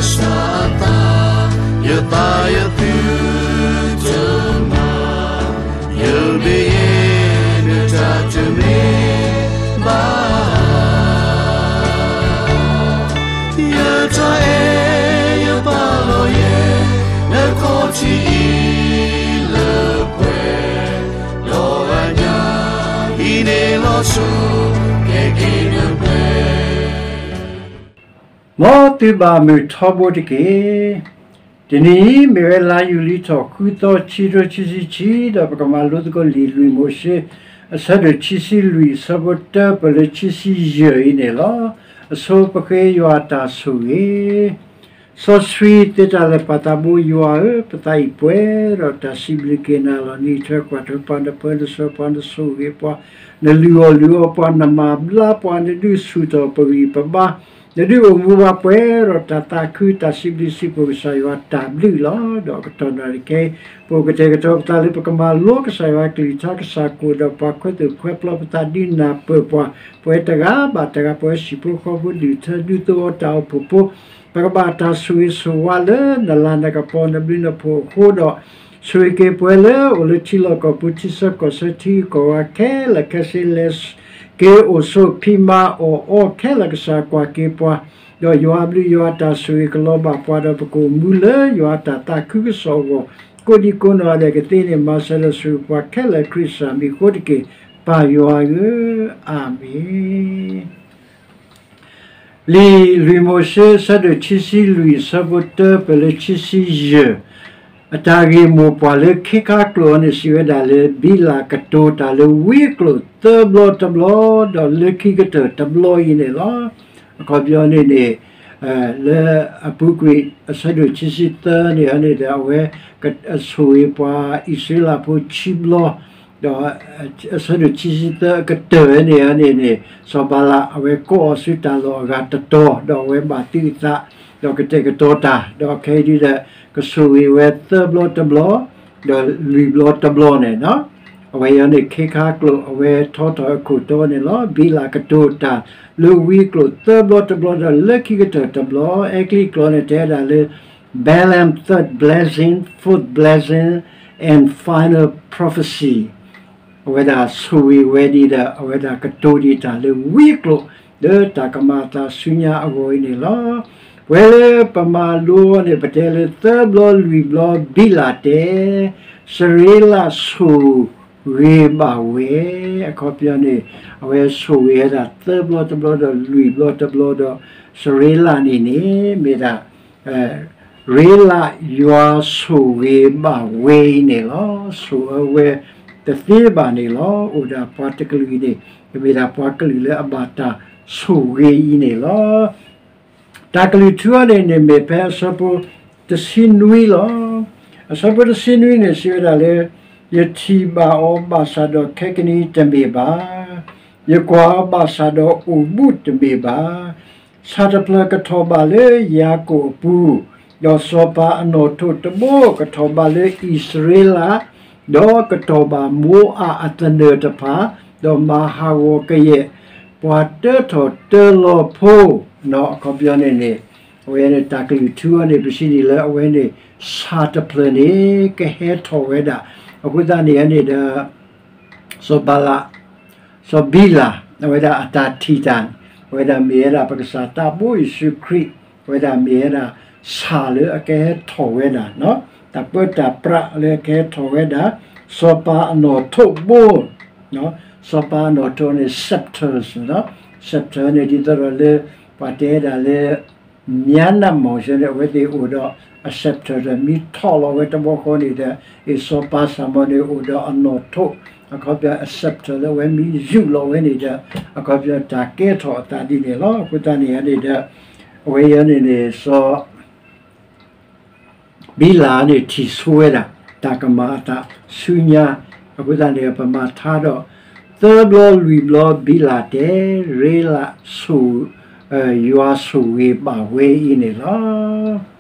ကစၢ်အသး, ယသးယသုတမၤ, ယမ့ၢ်နတၢ်တမ့ၢ်ဘၣ် ယတၢ်အဲၣ်ယပာ်လီၤယဲၢ် နခီၣ်ထံးအံၤလၢပှဲၤ, ဒီးအညၣ်အံၤန့ၣ်လီၤဆီ ကဲက့ၤနပှဲၤ မ်သုဘၣ်မုာ်ထီဘိတက့ၢ်. တနံၤအံၤမ့ၢ်ဝဲလါယူၤလံထီၣ်ဃုသီ ခံကထိခံဆံခံ, ဒီးပကမၤလိသကိးလံာ်လွံၢ်မိၤၡ့ အဆၢဒိၣ်ခံဆံလွံၢ် အဆၢဖိတၢပၢၢ်လၢခံဆံယဲၢ်အံၤန့ၣ်လီၤ. အဆိပဃ့ယွၤအတၢ်ဆိၣ်ဂ့ၤ စီဆှံသ့တၢ်လၢာ် ပၢ်သးဘိယွၤဧၢ, ပသးအံၤပှဲၤဒီးတၢ်စံးဘျုးက့ၤနၤလီၤ. နအံးထွဲကွၢ်ထွဲပှၤ, နပၢနဆှၢပှၤ, နဆိၣ်ဂ့ၤပှၤ, နလုၢ်အီၣ်လုၢ်အီပှၤ, နမၤဘျါပှၤ, နဒုးဆူၣ်ထီၣ်ပဂံၢ်ပဘါ, နဒုးအိၣ်မူဘၣ်ပှဲၤဒီးတၢ်သးခု, တၢ်စံးဘျုးစံးဖှိၣ်ကစၢ်ယွၤတၢ်ဘျုးလီၤ. ဒီးအကတီၢ်နၣ်ရံၣ်ခဲအံၤ ပအိၣ်ကတဲာ်ကတီၤပသးလၢပကမၤလိကစၢ်ယွၤအကလုၢ်ကထါ, ကစၢ်ကအိၣ်ဒီးပှၤ, ခွဲးသူၣ်ခွဲးပျီပသးဒ်နၢ်ပၢၢ်ပှၤ, ပဝဲတဂၤဘၣ်တဂၤ, ပဝဲဟံၣ်ဖိဃီဖိ, ဒူၣ်ထၢဒူသဝီ, တၢ်အိၣ်ဖှိၣ်ဖိ, ပကဘၣ်တၢ်ဆိၣ်ဂ့ၤဆိၣ်ဝါလၢနလၤနကပီၤနဘျုးနဖှိၣ်အဃိဒီး, ဆိၣ်ဂ့ၤက့ၤပှၤလၢအအိၣ်လၢထံလီၢ်ကီၢ်ပူၤ, ထံဆၢကီၢ်ဆၢ, ထံဂုၤကီၢ်ဂၤခဲလၢာ်ခဲဆ့, လဲၤက့ၤအိၣ်ဆိးဖံးမၤအီၣ်အီခဲလၢာ်, ကစၢ်ကွၢ်က့ၤပှၤ, ဒီးယွၤအဘျုးယွၤအတၢ်ဆိၣ်ဂ့ၤကလီၤဘၣ်ပှၤ, ဒီးပကအိၣ်မူလၢယွၤအတၢ်သးခုကစီၣ်အဂီၢ်, ကိးဒံကိးနီၢ်ဂၤဒဲးကသ့န့ၣ်, မၤစၢၤဒီးဆိၣ်ဂ့ၤပှၤခဲလၢာ် ခရံာ်စၢ်မံၤအဃိတက့ၢ်, ပၢ်ယွၤဧၢ, အၤမ့ၣ်. လံာ်လွံၢ်မိၤၡ့ အဆၢဒိၣ်ခံဆံလွံၢ် အဆၢဖိတၢပၢၢ်လၢခံဆံယဲၢ်, အတၢ်ဂ့ၢ်မိၢ်ပှၢ်လၢခ့ခါကျိာ်အံၤန့ၣ် စံးဝဲဒၣ်လၢ ဘံလးကတိၤတၢ်လၢဝံအကျိာ်သၢဘျီတဘျီ, ဒီးလၢခံကတၢၢ်တဘျီအံၤန့ၣ်လီၤ. အခီပညီန့ၣ်န့ၣ် လၢအပူၤကွံာ်အဆၢဒိၣ်ခံဆံသၢန့ၣ်န့ၣ်ဒီး အဝဲဆိၣ်ဂ့ၤပှၤအံၣ်စရ့လးဖိခံဘျီ, ဒီးအဆၢဒိၣ်ခံဆံသၢအကတၢၢ်န့ၣ်န့ၣ် စီၤဘၤလးအဝဲကိးအီၤဆူတၢ်လီၢ်အဂၤတတီၤ, ဒီးအဝဲဘၣ်သုးအသး, ဒီးကတဲာ်ကတီၤတၢ်, ဒီးခဲအံၤဒ်ဒီး ကဆိၣ်ဂ့ၤဝဲသၢဘျီတဘျီ, ဒီးလွံၢ်ဘျီတဘျီန့ၣ်, အဝဲအံၤန့ၣ် ခ့ခါကျိာ် အဝဲထီထီၣ်အခိၣ်တီန့ၣ်လီၤ. ဘံလးကတိၤတၢ်လၢဝံအကျိာ်သၢဘျီတဘျီ, ဒီးလၢခံကတၢၢ်တဘျီ, အဲကလံးကျိာ်န့ၣ် တဲဒၣ်လၢ Balaam third blessing, fourth blessing, and final prophecy. အဝဲဒၣ်ဆိၣ်ဂ့ၤဝဲဒ်ဒီး အဝဲဒၣ်ကတိၤဒံးတၢ်လၢဝံအကျိာ် လၢတၢ်ကမၤအသးဆူညါအဂီၢ်အံၤန့ၣ်လီၤ. ပဝဲလၢပမၤလိန့ၣ် ပတဲလၢသၢဘျီလွံၢ်ဘျီ ဘံလးတဲ, စရ့လးဆိၣ်ဂ့ၤဘၣ်ဝဲ, အခီပညီန့ၣ် အဝဲဆိၣ်ဂ့ၤဝဲဒၣ်သၢဘျီတဘျီဒီးလွံၢ်ဘျီတဘျီဒီး စရ့လးန့ၣ်န့ၣ် မ့ၢ်ဒၣ် ရ့လးယွၤဆိၣ်ဂ့ၤဘၣ်ဝဲအံၤန့ၣ်လီၤ. ဆိၣ်အၢဝဲတသ့ဘၣ်န့ၣ်လီၤ. အိၣ်ဒၣ်ပှၤတကလုာ်အံၤန့ၣ် ကမ့ၢ်ဒၣ်ပှၤကလုာ်လၢအဘၣ်တၢ်ဆိၣ်ဂ့ၤအံၤန့ၣ်လီၤ. တၢ်ကလုၢ်ထူအံၤန့ၣ်န့ၣ် မ့ၢ်ဖဲအဆၢဖိတဆံနွံလီၤ. အဆၢဖိတဆံနွံန့ၣ် စံးဝဲဒၣ်လၢ ယထံၣ်ဘၣ်အီၤဘၣ်ဆၣ်ဒီးခဲကနံၣ်တမ့ၢ်ဘၣ်, ယကွၢ်အီၤဘၣ်ဆၣ်ဒီးအိၣ်ဘူးတမ့ၢ်ဘၣ်. ဆၣ်တဖျၢၣ်ကထီၣ်ဘၣ်လၢယၤကိာ်အပူၤ, ဒီးစီၤပၤအနီၣ်ထိးတဘိကထီၣ်ဘၣ်လၢအံၣ်စရ့လး, ဒီးကတီၢ်ဘၣ်မိအးအသနၢၣ်တဖၣ်, ဒီးမၤဟးဂီၤကယဲၢ် ပှၤတၢထီၣ်တၢလီၤဖိ, အခီပညီန့ၣ်န့ၣ် အဝဲန့ၣ်တၢ်ကလုၢ်ထူအံၤန့ၣ် ပစံးန့ၣ်လၢအဝဲန့ၣ် ဆၣ်တဖျၢၣ်န့ၣ် ကဟဲထီၣ်ဝဲဒၣ်, အဃိသတးန့ၣ်န့ၣ်ဒီး စီၤဘၤလး စီၤဘံလၤ အဝဲဒၣ်အတၢ်ထံၣ်တၢ်န့ၣ် အဝဲဒၣ်မ့ၢ်ဝဲဒၣ်ပကစၢ်သးဘိယ့ၣ်ၡူးခရံာ်, အဝဲဒၣ်မ့ၢ်ဝဲဒၣ်ဆၣ်လၢအကဟဲထီၣ်ဝဲဒၣ်, တၢ်ပၢတၢ်ပြးလၢအကဟဲထီၣ်ဝဲဒၣ်, စီၤပၤအနီၣ်ထိးဘိ, စီၤပၤအနီၣ်ထိးန့ၣ် scepter, scepter န့ၣ် ဒ်သိးဒီးလၢ ပှၤတဲဒၣ်လၢ မြင်းနတ်မောင် န့ၣ် အဝဲသ့ၣ်အိၣ်ဒီးအ scepter ဒီး မ့ၢ်ထီၣ်လီၤဝဲတဘျီဃီန့ၣ်ဒီး အ့ၣ်စီၤပၤစၢ်မီၤန့ၣ်အိၣ်ဒီးအနီၣ်ထိး, အခီပညီအ scepter လၢအဝဲမ့ၢ်ယူာ်လီၤဝဲန့ၣ်ဒီး အခီပညီတၢ်ကဲထီၣ်အသးဒ်န့ၣ်လီၤ. အဃိသတးန့ၣ်န့ၣ်ဒီး အဝဲအံၤန့ၣ်န့ၣ် စီၤ ဘံလၤန့ၣ်ထံၣ်ဆိဝဲဒၣ် တၢ်ကမၤအသးဆူညါ, အဃိသတးန့ၣ် ပမၤထါဒီး သၢဘျီလွံၢ်ဘျီ ဘံလၤတဲ ရ့လးဆိၣ်, ယွၤဆိၣ်ဂ့ၤဘၣ်ဝဲအံၤန့ၣ်လီၤ.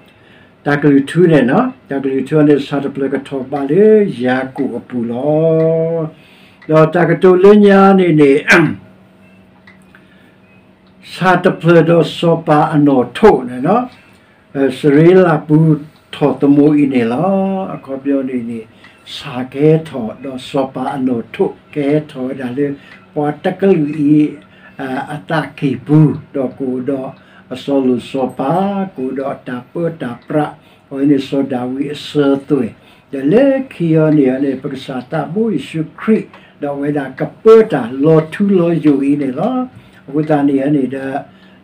တၢ်ကလုၢ်ထူန့ၣ်, တၢ်ကလုၢ်ထူန့ၣ် ဆၣ်တဖျၢၣ်ကထီၣ်ဘၣ်လၢယၤကိာ်အပူၤလီၤ. ဒီးတၢ်ကတိၤလၢညါန့ၣ်န့ၣ် ဆၣ်တဖျၢၣ်ဒီးစီၤပၤအနီၣ်ထိးန့ၣ်လီၤ. စရ့လးပူၤထီၣ်သမူအံၤန့ၣ်လီၤ. အခီပညီန့ၣ်န့ၣ် စၢ်ကဟဲထီၣ် ဒီးစီၤပၤအနီၣ်ထိးကဟဲထီၣ်ဝဲဒၣ်လၢ ပှၤတကလုာ်အံၤ အသးကံၢ်ပူၤ, ဒီးကအိၣ်ဒီးအစီၤလိၣ်စီၤပၤ, ကအိၣ်ဒီးအတၢ်ပၢတၢ်ပြး, အဝဲန့ၣ်စီၤဒၤဝံးအစၢၤသွဲၣ်, ဒီးလၢခံအီၤန့ၣ်န့ၣ် ပကစၢ်သးဘိယ့ၣ်ၡူးခရံာ် ဒီးအဝဲဒၣ်ကပၢတၢ်လီၤထူလီၤယိာ်အံၤန့ၣ်လီၤ. အဃိသတးန့ၣ်န့ၣ်ဒီး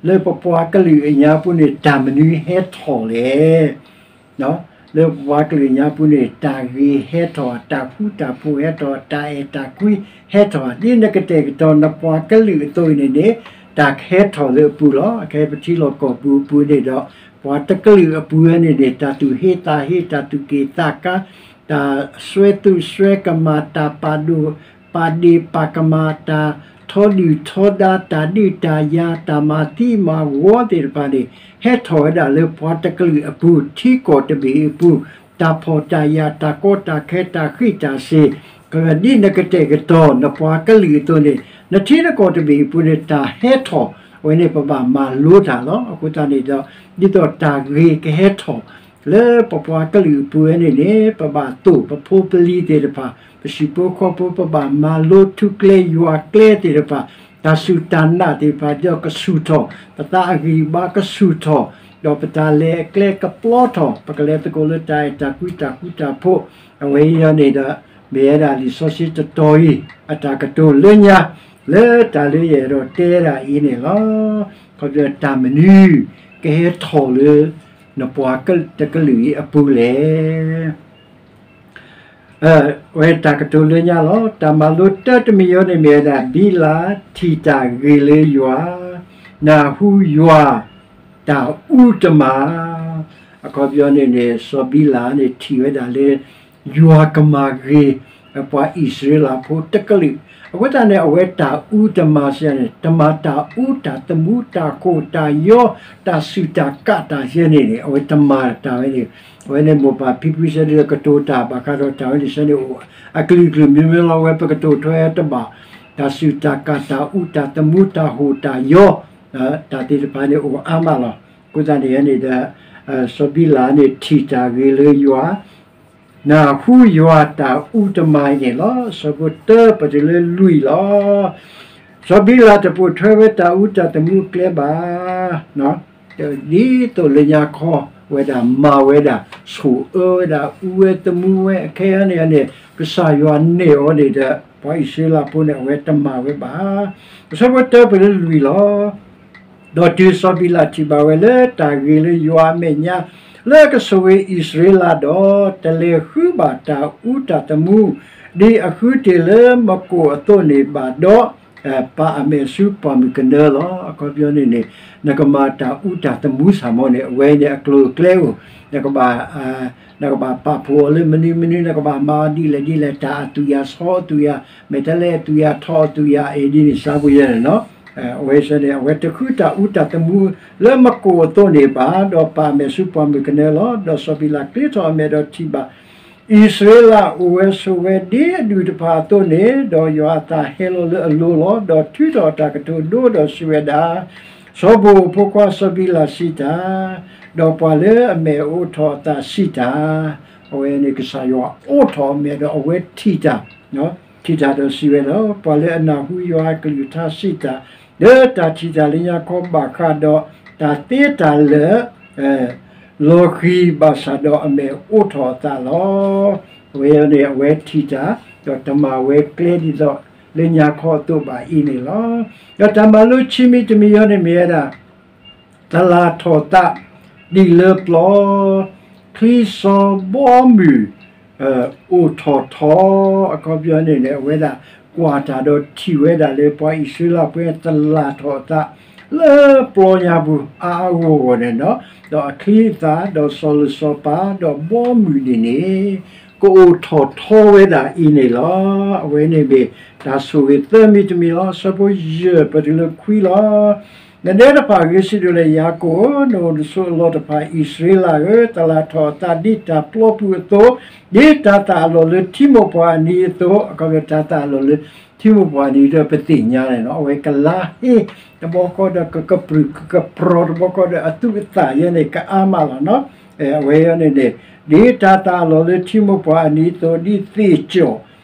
လၢပပှၤကလုာ်အညါပူၤန့ၣ် တၢ်မနုၤဟဲထီၣ်လဲၣ်. လၢပပှၤကလုာ်အညါပူၤန့ၣ် တၢ်ဂ့ၤဟဲထီၣ်, တၢ်ဃူတၢ်ဖိးဟဲထီၣ်, တၢ်အဲၣ်တၢ်ကွံဟဲထီၣ်, ဒ်နကတဲာ်ကတီၤ နပှၤကလုာ်အသိးအံၤန့ၣ်န့ၣ် တၢ်ကဟဲထီၣ်လၢအပူၤလီၤ. အခဲအံၤပထံလီၢ်ကီၢ်ပူၤအပူၤန့ၣ်ဒီး ပှၤတကလုာ်အပူၤဝဲန့ၣ်န့ၣ် တၢ်သူၣ်ဟ့သးဟ့, တၢ်သူၣ်က့ၣ်သးကါ, တၢ်စွဲသူၣ်စွဲကမၣ်, တၢ်ပာ်ဒိၣ် ပာ်ဒ့ၣ်ပာ်ကမၣ်, တၢ်ထီဒုၣ်ထီဒါ, တၢ်ဒုးတၢ်ယၤ, တၢ်မၤသံမၤဝီသ့ၣ်တဖၣ်န့ၣ် ဟဲထီၣ်ဝဲဒၣ်လၢပှၤတကလုာ်အပူၤ, ထံကီၢ်တဘ့ၣ်အပူၤ, တၢ်ဖှီၣ်တၢ်ယာ်, တၢ်ကီတၢ်ခဲ, တၢ်ဃံးတၢ်စ့ၤ, ကဒ်နကတဲာ်ကတီၤ နပှၤကလုာ်အသိးန့ၣ် နထံနကီၢ်တဘ့ၣ်အပူၤန့ၣ် တၢ်ဟဲထီၣ်ဝဲန့ၣ် ပဘၣ်မၤလိတၢ်လီၤ. အဃိသတးန့ၣ်ဒီး ဒ်သိးတၢ်ဂ့ၤကဟဲထီၣ် လၢပပှၤကလုာ်အပူၤဝဲန့ၣ်န့ၣ် ပဘၣ်သိၣ်ပဖိပလံၤသ့ၣ်တဖၣ်, ပဟံၣ်ဖိဃီဖိ ပဘၣ်မၤလိထူကျဲယွၤကျဲသ့ၣ်တဖၣ်, တၢ်စူၢ်တၢ်နာ်သ့ၣ်တဖၣ် ဒီးကဆူၣ်ထီၣ်, ပသးအဂံၢ်အဘါကဆူၣ်ထီၣ်, ဒီးပတၢ်လဲၤအကျဲကပျီထီၣ်, ပကလဲၤသကိးလၢတၢ်အဲၣ်တၢ်ကွံတၢ်ဃူတၢ်ဖိး, အဝဲအံၤန့ၣ်ဒီး မ့ၢ်ဝဲဒၣ်လံာ်စီဆှံတတီၤအံၤ အတၢ်ကတိၤလၢညါ လၢတၢ်လၢယအဲၣ်ဒိးတဲဒၣ်အံၤန့ၣ်လီၤ. ခီဖျိတၢ်မနုၤ ကဟဲထီၣ်လၢ နပှၤတကလုာ်အံၤအပူၤလဲၣ်. ဝဲတၢ်ကတိၤလၢညါလီၤ. တၢ်မၤလိတၢတမံၤအံၤန့ၣ်မ့ၢ်ဝဲဒၣ် ဘံလးထံၣ်တၢ်ဂ့ၤလၢယွၤ, နၢ်ဟူယွၤ တၢ်အူတမၤ အခီပညီန့ၣ်န့ၣ် စီၤဘံလးန့ၣ်ထံၣ်ဝဲဒၣ်လၢ ယွၤကမၤဂ့ၤ ပှၤအံၣ်စရ့လးဖိတကလုာ်, အဃိသတးန့ၣ် အဝဲတၢ်အူတမၤစ့ၢ်န့ၣ် တမၤတၢ်အူတၢ်သမူတၢ်ဃိၣ်တၢ်ယီ တၢ်စူၢ်တၢ်ကးတၢ်ယဲန့ၣ်န့ၣ် အဝဲတမၤတၢ်ဝဲန့ၣ်, အဝဲန့ၣ်မိၢ်ပၢ်ဖံဖုစဲန့ၣ် ကတိၤတၢ်ဘၣ်ဃးဒီးတၢ်ဝဲန့ၣ်စဲန့ၣ်အိၣ် အကလုာ်ကလုာ်မ့မ့ၢ်လီၤ အဝဲပကတိၤထွဲတဘၣ်, တၢ်စူၢ်တၢ်ကးတၢ်အူတၢ်သမူတၢ်ဃိၣ်တၢ်ယီ တၢ်သ့ၣ်တဖၣ်န့ၣ်အိၣ်အါမးလီၤ. အဃိသတးန့ၣ်န့ၣ်ဒီး စီၤဘံလးန့ၣ်ထံၣ်တၢ်ဂ့ၤလၢယွၤ, နၢ်ဟူယွၤတၢ်အူတမၤအံၤန့ၣ်လီၤ. ဆၢဖိတၢပတုၤလၢလွံၢ်လီၤ. စီၤဘံလးတပိာ်ထွဲဝဲတၢ်အူတၢ်သမူအကျဲဘၣ် ဒ်သိးလၢညါခီဝဲဒၣ်မၤဝဲဒၣ် ဆိၣ်အၢဝဲဒၣ် အူဝဲသမူဝဲ အခဲအံၤန့ၣ်န့ၣ် ကစၢ်ယွၤနဲၣ်အီၤန့ၣ်ဒီး ပှၤအံၣ်စရ့လးဖိန့ၣ် အဝဲတမၤဝဲဘၣ်. အဆၢဖိတၢပတုၤလၢလွံၢ်လီၤ. ဒီးတုၤစီၤဘံလးထံၣ်ဘၣ်ဝဲလၢတၢ်ဂ့ၤလၢယွၤအမဲာ်ညါ လၢကဆိၣ်ဂ့ၤအံၣ်စရ့လးဒီး တလဲၤဃုဘၣ်တၢ်အူတၢ်သမူ ဒ်အဃုတ့ၢ်လၢမကိၣ်အသိးန့ၣ်ဘၣ်ဒီး ပာ်အမဲာ်ဆူပှၢ်မုၢ်ကနၢလီၤ. အခီပညီန့ၣ်န့ၣ် နကမၤတၢ်အူတၢ်သမူစ့ၢ်မီၢ်န့ၣ် အဝဲန့ၣ်အကျိၤအကျဲအိၣ်, နကဘၣ် နကဘၣ်ပာ်ဖှိၣ်အီၤလၢမနုၤမနုၤ နကဘၣ်မၤအီၤဒ်လဲၣ်ဒ်လဲၣ် တၢ်အသူၣ်ယၤဆီအသူၣ်ယၤ မဲာ်တဲးလဲးအသူၣ်ယၤထီအသူၣ်ယၤ အံၤဒ်န့ၣ်စၢ်ပူၤယဲန့ၣ်နီၤ. အဝဲစ့ၢ်န့ၣ် အဝဲတဃုတၢ်အူတၢ်သမူလၢမကိၣ်အသိးန့ၣ်ဘၣ် ဒီးပာ်အမဲာ်ဆူပှၢ်မုၢ်ကနၢလီၤ. ဒီးစီၤဘံလးကျ့ထီၣ်အမဲာ်ဒီးထံၣ်ဘၣ် အံၣ်စရ့လးအိၣ်ဝဲဆိးဝဲဒ်အဒူၣ်တဖၣ်အသိးန့ၣ်, ဒီးယွၤအသးဟဲလီၤလၢအလိၤလီၤ. ဒီးထုးထီၣ်အတၢ်ကတိၤဒိဒီးစံးဝဲဒၣ်, စီၤဘိၣ်အဖိခွါစီၤဘံလးစံးတၢ်, ဒီးပှၤလၢအမဲာ်အိးထီၣ်အသးစံးတၢ်, အဝဲန့ၣ်ကစၢ်ယွၤအိးထီၣ်အမဲာ်ဒီးအဝဲထံၣ်တၢ်, ထံၣ်တၢ်ဒီးစံးဝဲလီၤ. ပှၤလၢအနၢ်ဟူယွၤအကလုၢ်ကထါစံးတၢ်, လၢတၢ်ထံၣ်တၢ်လၢညါခီဘၣ်ဃးဒီးတၢ်သ့တၢ်လၢာ် လီၤဃံၤဘၣ်ဆၣ်ဒီးအမဲာ်အိးထီၣ်အသးလီၤ. အဝဲန့ၣ်အဝဲထံၣ်တၢ်, ဒီးတမၤဝဲကျဲဒ်သိးလၢညါခီအသိးဘၣ်အံၤန့ၣ်လီၤ. ဒီးတၢ်မၤလိခံမံၤတမံၤအံၤန့ၣ်မ့ၢ်ဝဲဒၣ် သလၣ်ထီၣ်သးဒ်လၢပျီ, ချံစီၤဘီမုၢ် အိၣ်ထီၣ်ထီ, အခီပညီန့ၣ်န့ၣ် အဝဲဒၣ်ကွၢ်တၢ်ဒီးထံၣ်ဝဲဒၣ်လၢပှၤအံၣ်စရ့လးဖိသလၣ်ထီၣ်အသး လၢပျီညါပူၤအါအါဂီၢ်ဂီၢ်န့ၣ်နီၤ, ဒီးအချံအသၣ် ဒီးစီၤလိၤစီၤပၤ ဒီးဘီမုၢ်န့ၣ်န့ၣ် ကအိၣ်ထီၣ်ထီဝဲဒၣ်အံၤန့ၣ်လီၤ. အဝဲန့ၣ်မ့ၢ်တၢ်ဆိၣ်ဂ့ၤသၢမံၤတမံၤလီၤ. အဆၢဖိယဲၢ်ပတုၤလၢခွံလီၤ. နဒဲတဖၣ်ဂ့ၤဆံးဒိၣ်လဲၣ် ယၤကိာ်ဧၢ, နအိၣ်နဆိးအလီၢ်တဖၣ် အံၣ်စရ့လးဧၢ, တလၢ်ထီၣ်အသးဒ်တၢ်ပျီပူၤအသိး, ဒ်တၤသၣ်အလီၢ်လၢထံမိၢ်ပှၢ်အနံၤအသိး, အခီပညီတၤသၣ်အလီၢ်လၢထံမိၢ်ပှၢ်အနံၤဒီး ပသ့ၣ်ညါန့ၣ်လီၤ. အဝဲကလါဟ့ တဘျီဃီဒီး ကကပြုၢ်ကကပြီၤတဘျီဃီဒီး အသူးအသၣ်ယဲန့ၣ် ကအါမးလီၤနီၤ. အဝဲန့ၣ်န့ၣ် ဒ်တၤသၣ်အလီၢ်လၢထံမိၢ်ပှၢ်အနံၤအသိး, ဒ်သ့ၣ်ကၠီၣ်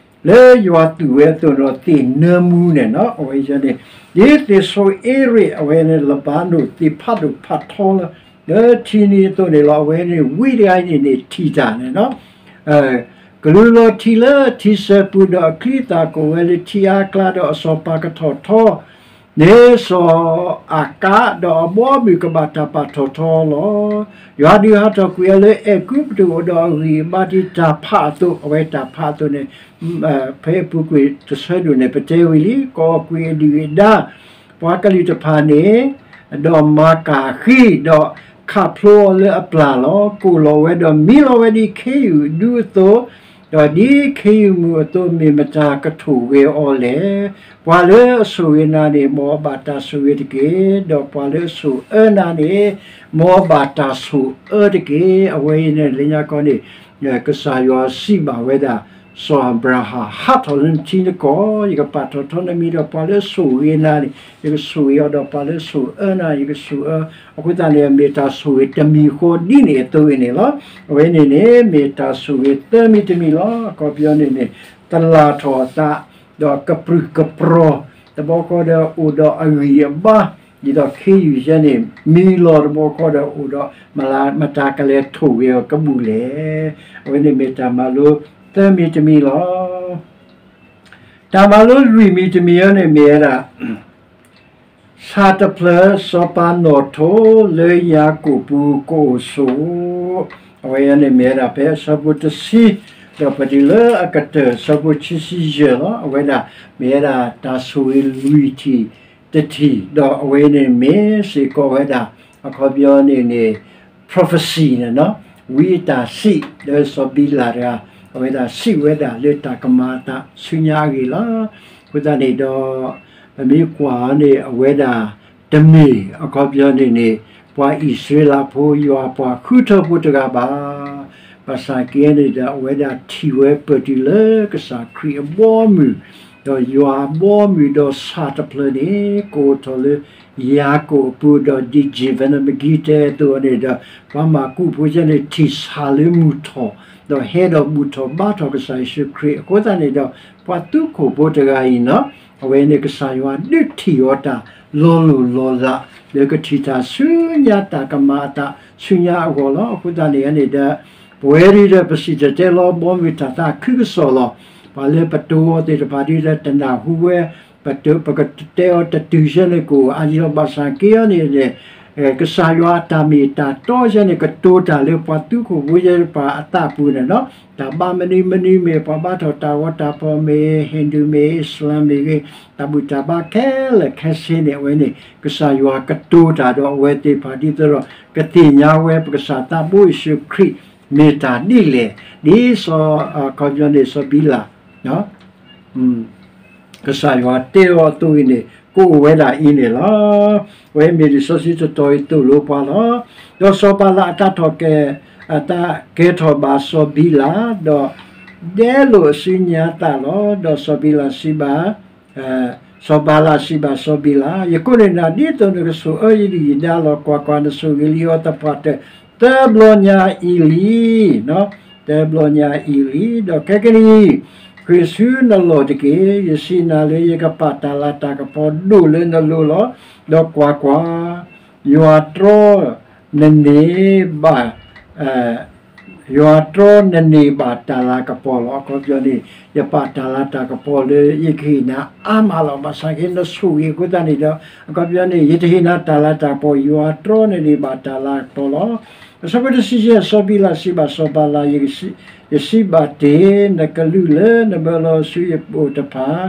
လၢယွၤသူၣ်ဝဲအသိးဒီး သ့ၣ်နၢမူန့ၣ်နီၤ. အဝဲန့ၣ် ဒ်သ့ၣ်ဆိအ့ရ့ၣ် အဝဲန့ၣ် လၢဘၤနိၣ် သ့ၣ်ဖးဒိၣ်ဖးထီလၢ လၢထံနံၤအသိးန့ၣ်လီၤ. အဝဲန့ၣ် ဝံတဂၤအံၤန့ၣ်န့ၣ် ထံၣ်တၢ်န့ၣ်နီၤ ကလူလီၤထံလၢထံဆၢပူၤဒီး အချံအသၣ်ကအိၣ်ဝဲလၢထံအါအကျါဒီး အစီၤပၤကထီၣ်ထီန့ၣ် စီၤအၤကး ဒီးအဘီအမုၢ်ကဘၣ်တၢ်ပာ်ထီၣ်ထီလီၤ. ယွၤဒုးဟးထီၣ်ကွံာ်အီၤလၢအဲၤကူပတူး အိၣ်ဒီးအဂံၢ်အဘါဒ်တၢ်ဖးအသိး, အဝဲတၢ်ဖးအသိးန့ၣ် ဖဲအပူၤကွံာ်တဆၢဒိၣ်န့ၣ် ပတဲဝံၤလံ, ကအီၣ်ကွံာ်အဒုၣ်အဒါ ပှၤကလုာ်တဖၣ်န့ၣ်, ဒီးမၤကၢ်အဃံ, ဒီးခးဖျိအီၤလၢအပျၢ်လီၤ. ကိၣ်လီၤဝဲဒီးမံလီၤဝဲဒ်ခ့ယုၢ်အဒူအသိး, ဒီးဒ်ခ့ယုၢ်မုၢ်အသိး မ့ၢ်မတၤကထိၣ်ဂဲၤအီၤလဲၣ်. ပှၤလၢအဆိၣ်ဂ့ၤနၤန့ၣ် မ်အဘၣ်တၢ်ဆိၣ်ဂ့ၤတက့ၢ်. ဒီးပှၤလၢအဆိၣ်အၢနၤန့ၣ် မ်အဘၣ်တၢ်ဆိၣ်အၢတက့ၢ်. အဝဲအံၤန့ၣ် လၢညါခီန့ၣ် ကစၢ်ယွၤစံးဘၣ်ဝဲဒၣ် စီၤအၤဘြၤဟၣ်, ဟးထီၣ်လၢနထံနကီၢ်, ယကပာ်ထီၣ်ထီနမံၤဒီး ပှၤလၢအဆိၣ်ဂ့ၤနၤန့ၣ် ယကဆိၣ်ဂ့ၤအီၤဒီး ပှၤလၢအဆိၣ်အၢနၤ ယကဆိၣ်အၢ. အဃိသတးန့ၣ် မ့ၢ်တၢ်ဆိၣ်ဂ့ၤတမံၤဃီဒ်န့ၣ်အသိးအံၤန့ၣ်လီၤ. အဝဲန့ၣ်န့ၣ် မ့ၢ်တၢ်ဆိၣ်ဂ့ၤသၢမံၤတမံၤလီၤ. အခီပညီန့ၣ်န့ၣ် တလၢ်ထီၣ်အသး ဒီးကပြုၢ်ကပြီၤ တဘျီဃီဒီးအိၣ်ဒီးအဂံၢ်အဘါ, ဒ်သိးခ့ယုၢ်ယဲန့ၣ် မံလီၤတဘျီဃီဒီးအိၣ်ဒီး မတၤကလဲၤထိၣ်ဂဲၤအီၤကဘူၣ်လဲၣ်. အဝဲန့ၣ်မ့ၢ်တၢ်မၤလိသၢမံၤတမံၤလီၤ. တၢ်မၤလိလွံၢ်မံၤတမံၤအံၤန့ၣ်မ့ၢ်ဝဲဒၣ် ဆၣ်တဖျၢၣ် စီၤပၤနီၣ်ထိလၢယၤကိာ်ပူၤကအိၣ်ဆိး, အဝဲန့ၣ်မ့ၢ်ဝဲဒၣ်ဖဲအဆၢဖိတဆံ ဒီးပတုၤလၢအကတၢၢ် အဆၢဖိခံဆံယဲၢ်လီၤ. အဝဲဒၣ်မ့ၢ်ဝဲဒၣ်တၢ်ဆိၣ်ဂ့ၤလွံၢ်ထံၣ်တထံၣ်, ဒီးအဝဲန့ၣ်မ့ၢ်စ့ၢ်ကီးဝဲဒၣ် အခီပညီန့ၣ်န့ၣ် prophecy န့ၣ်နီၤ, ဝံအတၢ်စံး လၢစီၤဘံလးတဂၤ အဝဲဒၣ်စံးဝဲဒၣ်လၢတၢ်ကမၤအသးဆူညါအဂ့ၢ်လီၤ. အဃိသတးန့ၣ်ဒီး ပမ့ၢ်ကွၢ်အီၤန့ၣ် အဝဲဒၣ်တမ့ၢ် အခီပညီန့ၣ်န့ၣ် ပှၤအံၣ်စရ့လးဖိ ယွၤအပှၤဃုထၢဖိတဂၤဘၣ်. ဘၣ်ဆၣ်က့န့ၣ်ဒီး အဝဲဒၣ်ထံၣ်ဝဲပၢၢ်တုၤလၢကစၢ်ခရံာ်အဘီအမုၢ်, ဒီးယွၤအဘီအမုၢ်ဒီးဆၣ်တဖျၢၣ်န့ၣ် ကအိၣ်ထီၣ်လၢယၤကိာ်အပူၤ, ဒီးဒ် Jevon မကံတဲအသိးန့ၣ်ဒီး ပှၤမၤကူးဖိယဲန့ၣ် ထံၣ်ဆၣ်လၢမုၢ်ထီၣ်, ဒီးဟဲဒီးဘူၣ်ထီၣ်ဘါထီၣ်ကစၢ်ယ့ၣ်ၡူးခရံာ်. အဃိသတးန့ၣ်ဒီး ပှၤသူခိၣ်ဖိတဂၤအံၤနီၤ, အဝဲန့ၣ်ကစၢ်ယွၤဒုးထံၣ်အီၤတၢ်လီၤလိၢ်လီၤလး လၢကထံၣ်တၢ်ဆူညါ တၢ်ကမၤအသးဆူညါအဂီၢ်လီၤ. အဃိသတးန့ၣ်န့ၣ်ဒီး ပဝဲဒၣ်ဒီး ပစံၣ်တဲၤတဲလီၤ ဘီမုၢ်တၢ်သးခုကစီၣ်လီၤ. ပှၤလၢပတိၤအီၤသ့ၣ်တဖၣ်ဒ်ဒီး တနၢ်ဟူဝဲ, ပကတဲအီၤတတုၤဆဲန့ၣ် ကအိၣ်အါယံၤလီၤ. ဘၣ်ဆၣ်က့အီၤန့ၣ်န့ၣ် ကစၢ်ယွၤအတၢ်မ့ၢ်တၢ်တီဆဲန့ၣ် ကတိၤတၢ်လၢပှၤသူခိၣ်ဖိယဲပှၤအသးပူၤန့ၣ်နီၤ. တၢ်ဘါမနုၤမနုၤမ့ၢ် ပှၤဘါထီၣ်တၢ်ဂီၤတၢ်ဖီၣ်မ့ၢ် Hindu မ့ၢ် Islam မ့ၢ်ဂ့ၤ, တၢ်ဘူၣ်တၢ်ဘါခဲလၢာ်ခဲဆ့န့ၣ် အဝဲန့ၣ် ကစၢ်ယွၤကတိၤတၢ်ဒီးအဝဲသ့ၣ်တဖၣ် ဒ်သိးဒီး ကသ့ၣ်ညါဝဲ ပကစၢ်သးဘိယ့ၣ်ၡူးခရံာ် မ့ၢ်တၢ်ဒ်လဲၣ်, ဒ်စီၤ အခီပညီန့ၣ် စီၤဘံလး ကစၢ်ယွၤတဲအီၤအသိးအံၤန့ၣ် ကအိၣ်ဝဲဒၣ်အံၤန့ၣ်လီၤ. အဝဲမ့ၢ်လံာ်စီဆှံတတီၤအံၤသိၣ်လိပှၤလီၤ. ဒီးစီၤဘၤလးအတၢ်ထီၣ်ကဲ, အတၢ်ကဲထီၣ်ဘၣ်စီၤဘံလး, ဒီးဒဲလိာ်အစုညါသးလီၤ. ဒီးစီၤဘံလးစံးဘၣ် စီၤဘၤလးစံးဘၣ်စီၤဘံလး, ယကိးန့ၢ်နၤဒ်သိးနကဆိၣ်အၢယဒုၣ်ယဒါလီၤ. ကွၢ်ကွၢ်, နဆိၣ်ဂ့ၤလံအီၤသပှၢ်တၢၢ် သၢဘျီညါအံၤလံ, သၢဘျီညါအံၤလံ. ဒီးခဲကနံၣ်အံၤ ဃ့ၢ်ဆူနလီၢ်တက့ၢ်. ယစံးနၤလၢ ယကပာ်တၢ်လၤတၢ်ကပီၤဒိၣ်လၢနလိၤလီၤ. ဒီးကွၢ်ကွၢ်, ယွၤတြီနန့ၢ်ဘၣ် ယွၤတြီနန့ၢ်ဘၣ်တၢ်လၤကပီၤလီၤ. အခီပညီန့ၣ် ယပာ်တၢ်လၤတၢ်ကပီၤလၢယကဟ့ၣ်နၤအါမးလီၤ. ဘၣ်ဆၣ်က့ နဆိၣ်ဂ့ၤအဃိသတးန့ၣ်ဒီး အခီပညီန့ၣ် ယတဟ့ၣ်နၤတၢ်လၤတၢ်ကပီၤ, ယွၤတြီနန့ၢ်ဘၣ်တၢ်လၤကပီၤလီၤ. အဆၢဖိတဆံယဲၢ်, စီၤဘံလးစံးဘၣ်စီၤဘၤလး, ယစံးဘၣ်တ့ၢ်, နကလူးလၢနမၢလီၤဆူယအိၣ်တဖၣ်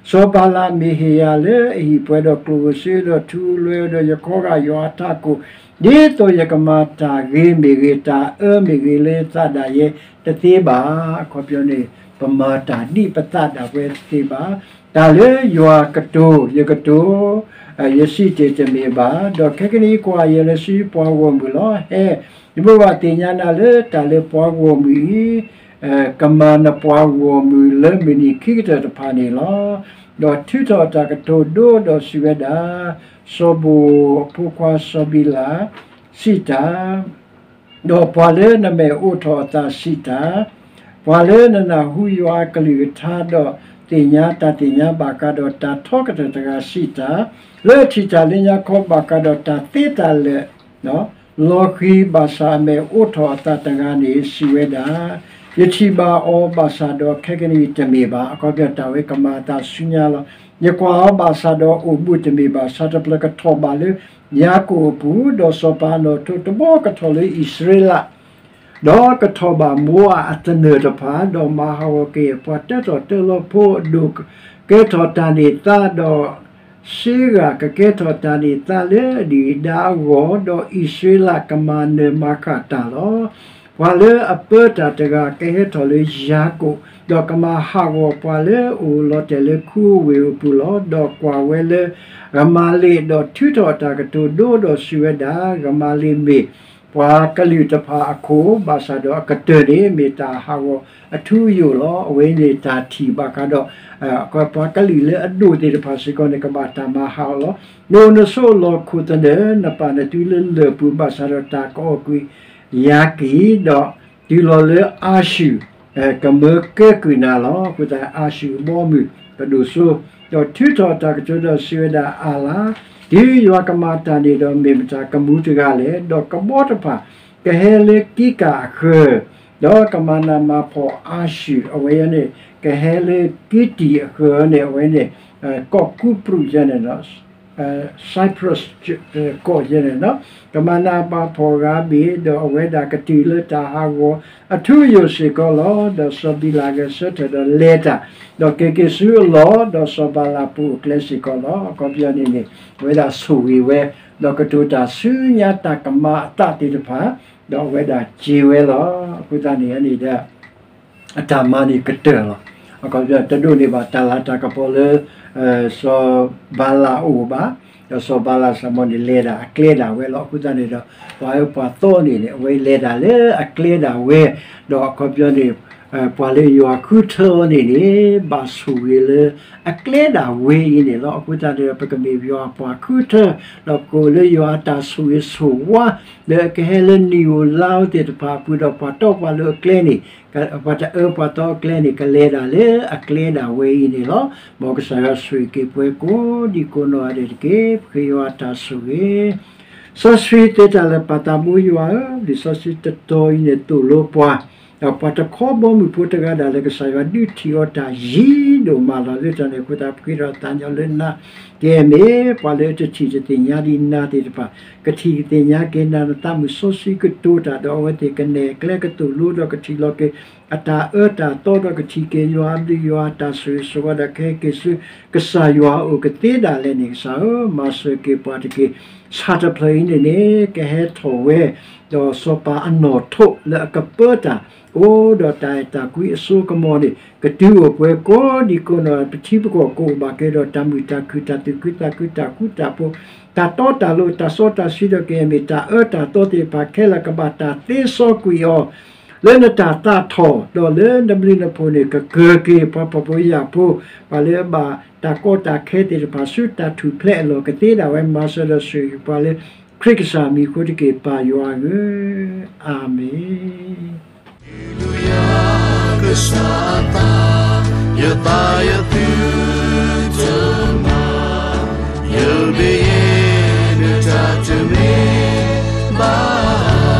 စီၤဘၤလးမ့ၢ်ဟ့ၣ်ယၤလၢအဟံၣ်ပှဲၤဒီးကျိၣ်ဧိၤစ့ဧိၤဒီးထူဧိၤလွဲဧိၤဒီးယခီဂာ်ယွၤအထးခိၣ် ဒ်သိးယကမၤတၢ်ဂ့ၤမ့ၢ်ဂ့ၤ တၢ်အၢမ့ၢ်ဂ့ၤလၢသးဒၣ်ယဲတသ့ဘၣ်. အခီပညီန့ၣ် ပမၤတၢ်ဒ်ပသးဒၣ်ဝဲတသ့ဘၣ်. တၢ်လၢယွၤကတိၤ ယကတိၤ ယစံးတ့ၢ်တမ့ၢ်ဘၣ်. ဒီးခဲကနံၣ်အံၤကွၢ်, ယလဲၤဆူယပှၤဂီၢ်မုၢ်လီၤ. ဟဲ, ယမိၢ်ဘၣ်သ့ၣ်ညါနၤလၢတၢ်လၢပှၤဂီၢ်မုၢ်အံၤ ကမၤနပှၤဂီၢ်မုၢ်လၢမုၢ်နံၤခံကတၢၢ်တဖၣ်န့ၣ်လီၤ. ဒီးထုးထီၣ်တၢ်ကတိၤဒိဒီးစံးဝဲဒၣ်, စီၤဘိၣ်အဖိခွါစီၤဘံလးစံးတၢ် ဒီးပှၤလၢနမဲာ်အိးထီၣ်အသးစံးတၢ်, ပှၤလၢနနၢ်ဟူယွၤအကလုၢ်ကထါဒီးသ့ၣ်ညါတၢ်သ့ၣ်ညါဘၣ်ဃးဒီးတၢ်ထီကတၢၢ်တဂၤစံးတၢ်, လၢအထံၣ်တၢ်လၢညါခီဘၣ်ဃးဒီးတၢ်သ့တၢ်လၢာ် လီၤဃံၤဘၣ်ဆၣ်အမဲာ်အိးထီၣ်အသးတဂၤန့ၣ် စံးဝဲဒၣ်, ယထံၣ်ဘၣ်အီၤဘၣ်ဆၣ်ဒီးခဲကနံၣ်အံၤတမ့ၢ်ဘၣ်. အခီပညီတၢ်ဝဲကမၤအသးဆူညါလီၤ. ယကွၢ်အီၤဘၣ်ဆၣ်ဒီးအိၣ်ဘူးတမ့ၢ်ဘၣ်. ဆၣ်တဖျၢၣ်ကထီၣ်ဘၣ်လၢယၤကိာ်အပူၤ, ဒီးစီၤပၤအနီၣ်ထိးတဘီကထီၣ်လၢအံၣ်စရ့လး ဒီးကထီၣ်ဘၣ်မိၤအၤအသနၢၣ်တဖၣ်, ဒီးမၤဟးဂီၤကယဲၢ်ပှၤတၢထီၣ်တၢလီၤဖိအဒိၣ်ကကဲထီၣ်တၢ်န့ၢ်သါ, ဒီးစ့ဂၢ်ကကဲထီၣ်တၢ်န့ၢ်သါလၢအဒုၣ်အဒါအဂီၢ်, ဒီးအံၣ်စရ့လးကမၤနၢၤမၤဃၣ်တၢ်လီၤ. ပှၤလၢအပၢတၢ်တဂၤကဟဲထီၣ်လၢယၤကိာ်, ဒီးကမၤဟးဂီၤပှၤလၢအအိၣ်လီၤတဲာ်လၢခူအဝ့ၢ်အပူၤလီၤ. ဒီးကွၢ်ဝဲလၢဂမၤလ့း, ဒီးထုးထီၣ်တၢ်ကတိၤဒိဒီးစံးဝဲဒၣ်, ဂမၤလ့းမ့ၢ် ပှၤကလုာ်တဖၣ်အခိၣ်, ဘၣ်ဆၣ်ဒီးအကတၢၢ်န့ၣ် မ့ၢ်တၢ်ဟးဂီၤအထူအယိာ်လီၤ. အဝဲန့ၣ်တၢ်ထံၣ်ဘၣ်ဃးဒီး ပှၤကလုာ်လၢအဒိၣ်သ့ၣ်တဖၣ်စ့ၢ်ကီးန့ၣ် ကဘၣ်တၢ်မၤဟးဂီၤလီၤ. နအိၣ်နဆိးလီၤခိၣ်သနၢၣ်, နပာ်နသုလၢလၢၢ်ပူၤ, ဘၣ်ဆၣ်ဒီးတၢ်ကအီၣ်ကွံာ်ယၤကံၢ်, ဒီးတုၤလီၤလၢအၤၡူၢ် ကမၢကဲကုၢ်နၤလီၤ. အဃိသတးအၤၡူၢ်အဘီအမုၢ်ကဒိၣ်စိ, ဒီးထုးထီၣ်တၢ်ကတိၤဒီးစံးဝဲဒၣ်, အၢၣ်လီၤ, တုၤယွၤကမၤတၢ်န့ၣ်ဒီး မ့ၢ်မတၤကမူတဂၤလဲၣ်. ဒီးကဘီတဖၣ်ကဟဲလၢကံကၣ်အဃၢၤ, ဒီးကမၤနးမၤဖှီၣ်အၤၡူၢ်, အဝဲန့ၣ် ကဟဲလၢကံတံၢ်အဃၢၤန့ၣ်, အဝဲန့ၣ် ကီၢ်ကူပရူၣ်ယဲန့ၣ် Cyprus ကီၢ်ယဲန့ၣ်လီၤ. ကမၤနးမၤဖှီၣ်ဂၤဘ့ၣ်, ဒီးအဝဲဒၣ်ကတုၤလၢတၢ်ဟးဂီၤအထူအယိာ်စ့ၢ်ကီးလီၤ. ဒီးစီၤဘံလးဂဲၤဆၢထၢၣ်ဒီးလဲၤတၢ်, ဒီးက့ၤက့ၤဆူအလီၢ်, ဒီးစီၤဘၤလးပူၤအကျဲစ့ၢ်ကီးလီၤ. အခီပညီန့ၣ်န့ၣ် အဝဲဒၣ်ဆိၣ်ဂ့ၤဝဲ, ဒီးကတိၤတၢ်ဆူညါတၢ်ကမၤအသးသ့ၣ်တဖၣ်, ဒီးအဝဲဒၣ်စ့ဝဲလီၤ. အဃိသတးန့ၣ်န့ၣ်ဒီး အတၢ်မၤန့ၣ်ကတၢၢ်လီၤ. အခီပညီတဒိးန့ၢ်ဘၣ်တၢ်လၤတၢ်ကပီၤလၢ စီၤဘၤလးအအိၣ်ဘၣ်, ဒီးစီၤဘၤလးစၢ်မီၣ်န့ၣ် လဲၤဒၣ်အကျဲဒၣ်ဝဲလီၤ. အဃိသတးန့ၣ်ဒီး ပှၤအၢပှၤသီန့ၣ်န့ၣ် အဝဲလဲၤဒၣ်လၢအကျဲဒၣ်ဝဲ, ဒီးအခီပညီန့ၣ် ပှၤလၢယွၤဃုထၢအီၤန့ၣ်န့ၣ် ဘၣ်ဆိၣ်ဂ့ၤလၢအကျဲဒၣ်ဝဲအံၤန့ၣ်လီၤ. အဃိသတးန့ၣ်ဒီး ပကမ့ၢ်ယွၤပှၤဃုထၢ, ဒီးကအိၣ်လၢယွၤအတၢ်ဆိၣ်ဂ့ၤဆိၣ်ဝါ, လၢအကဟဲလၢနံၣ်ဧိၤလါဧိၤသ့ၣ်တဖၣ်အပူၤဒီး ပှၤတီပှၤလိၤအကျဲန့ၣ် ပှၤတအၢပှၤသီအကျဲန့ၣ် ကလဲၤဒၣ်လၢအကျဲဒၣ်ဝဲအံၤန့ၣ်လီၤ. မ်ကစၢ်ယွၤဆိၣ်ဂ့ၤက့ၤပှၤကိးဒံကိးနီၢ်ဂၤဒဲးတက့ၢ်. ပဃ့ယွၤအတၢ်ဆိၣ်ဂ့ၤ စီဆှံသ့တၢ်လၢာ်ပၢ်သးဘိယွၤဧၢ, လံာ်စီဆှံတတီၤအံၤန့ၣ်သိၣ်လိပှၤ, ဒီးပှၤတခီဘီမုၢ်ဖိတဂၤဒၣ်လၢကစၢ်ယွၤဒုးထံၣ်အီၤတၢ်ယံၤဒိၣ်မးလီၤ. လၢတၢ်န့ၣ်အဃိသတး ပဃ့ဒီးသးညီလၢနၤ, ကဲမ့ၢ်ပှၤလၢအတထံၣ်တသ့ၣ်ညါဒံးနၤသ့ၣ်တဖၣ် ကထံၣ်ကသ့ၣ်ညါက့ၤနၤ, နသးမုာ်စီဆှံကတိၤတၢ်ဒီး အဝဲသ့ၣ်ကနဲၣ်ကျဲကသိၣ်လိဒီးကထံၣ်လီၤက့ၤ အတၢ်အၢတၢ်သီဒီးကထံၣ်က့ၤယွၤအဘျုးယွၤအတၢ်ဆိၣ်ဂ့ၤဆိၣ်ဝါဒီးကဟဲက့ၤဆူ ကစၢ်ယွၤအအိၣ်ကသ့ဒၣ်လဲာ်န့ၣ် ကစၢ်ဧၢ, မၤစၢၤက့ၤပှၤတက့ၢ်. ဆၣ်တဖျၢၣ်အံၤန့ၣ်န့ၣ် ကဟဲထီၣ်ဝဲ, ဒီးစီၤပၤအနီၢ်ထိးလၢအကပၢတၢ် အိၣ်ဒီးတၢ်အဲၣ်တၢ်ကွံအစိကမီၤန့ၣ် ကတုၤအိၣ်ပှဲၤကိးဒံကိးနီၢ်, ပထံပကီၢ်ကအိၣ်ဘၣ်က့ၤဒီးတၢ်မုာ်တၢ်ခုၣ် တၢ်သူၣ်ခုသးခု တၢ်ဃူတၢ်ဖိး တၢ်တီတၢ်လိၤ တၢ်စီတၢ်ဆှံဒီးကယဲၢ်မ့ၢ်တၢ်အၢတၢ်သီသ့ၣ်တဖၣ်ခဲလၢာ် ကဘၣ်တၢ်သ့စီကွံာ်အီၤ လၢနတၢ်သးထီၣ် ဒီးလၢနဘျုးနဖှိၣ်န့ၣ် ကကၢၤက့ၤပှၤဖှီၣ်ဖိယာ်ဖိ ပှၤလၢအဘၣ်တၢ်ကီတၢ်ခဲသ့ၣ်တဖၣ်ဆူတၢ်ထူၣ်ဖျဲးအလီၢ် ကသ့ဒၣ်ဝဲ မၤစၢၤဒီးဆိၣ်ဂ့ၤပှၤလၢ ခရံာ်ကစၢ်မံၤအဃိတက့ၢ် ပၢ်ယွၤဧၢ, အၤမ့ၣ်. ယသးယသုတမၤ, ယဘၣ်ယဲၢ်နတၢ်တမ့ၢ်ဘၣ်,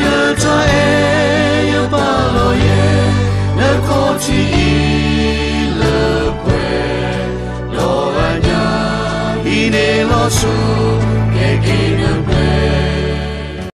ယတၢ်အဲၣ်ယပာ်လီၤယဲၢ် နခီၣ်ထံးအံၤလၢပှဲၤ ဒီးအညၣ် ဟံးန့ၢ်လီၤဆူ ကဲက့ၤ